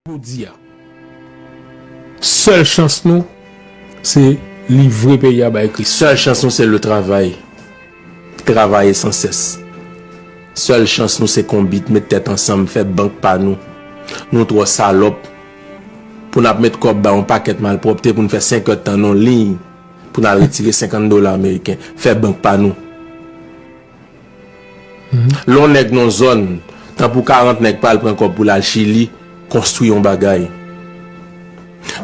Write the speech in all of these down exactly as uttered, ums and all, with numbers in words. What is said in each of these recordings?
Jodi a, sèl chans nou, se livre peyi a bay Kris. Sèl chans nou, se le travay. Travay san sès. Sèl chans nou, se konbit, met tèt ansanm, fè bank pa nou. Nou twò salòp pou n ap met kòb ba yon pakèt malpwòpte pou n fè senk èdtan nan liy pou n al retire senkant dola ameriken. Fè bank pa nou. Lè yon nèg nan zòn, tan pou karant nèg pa l pran kòb pou l al Chili, konstwi yon bagay.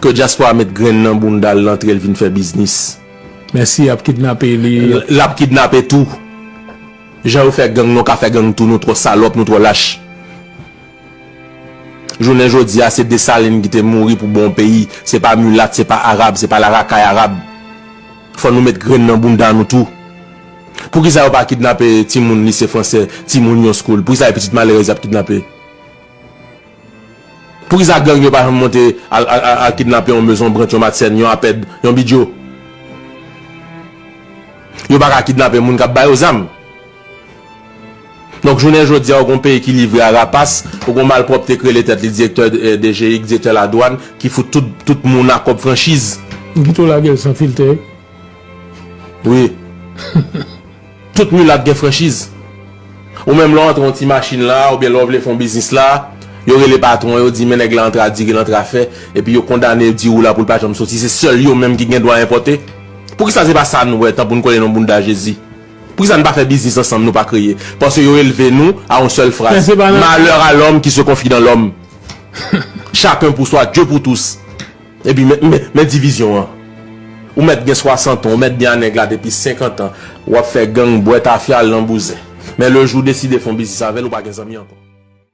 Ke dyaspora met grenn nan bounda l, l antre l vin fè biznis. Mèsi, y ap kidnape li. L ap kidnape tou. Jan yo fè gang, nou ka fè gang tou, nou twò salòp, nou twò lach. Jounen jodi a, se Desalin ki te mouri pou bon peyi. Se pa milat, se pa arab, se pa larakay arab. Fò nou met grenn nan bounda nou tou. Poukisa yo pa kidnape timoun lise fransè, timoun yon school? Poukisa e pitit malerèz y ap kidnape? Poukisa gang yo pa janm monte al, al, al, al kidnape yon mezon brant, yon matsèn, yon apèd, yon bidjo? Yo pa ka kidnape moun k ap ba yo zam. Donk, jounen jodi a, ou gon peyi ki livre a rapas, ou gon malpwòpte k rele tèt li direktè, eh, D G I, direktè ladwàn, ki fout tout, tout moun a kòb franchiz. M kite w lage l san filtè. Wi. Tout milat gen franchiz. Ou menm lè w antre yon ti machin la, oubyen lè w vle fè yon biznis la, yo rele patwon, yo di, men nèg la antre a diri, l antre a fè, epi yo kondane, yo di ou la pou l pa janm soti. Se sèl yo menm ki gen dwa enpòte. Poukisa se pa sa nou wè, tan pou n kole nan bounda Jezi? Poukisa n pa fè biznis ansanm, nou pa kreye? Paske yo elve nou a yon sèl fraz: malheur à l'homme qui se confie dans l'homme. Chacun pour soi, Dieu pour tous. Epi men, men, men divizyon an. Ou mèt gen swasant an, ou mèt gen a nèg la depi senkant an, w ap fè gang, bwè tafya, al nan bouzen. Men le jou w deside fè yon biznis avè l, ou pa gen zanmi ankò.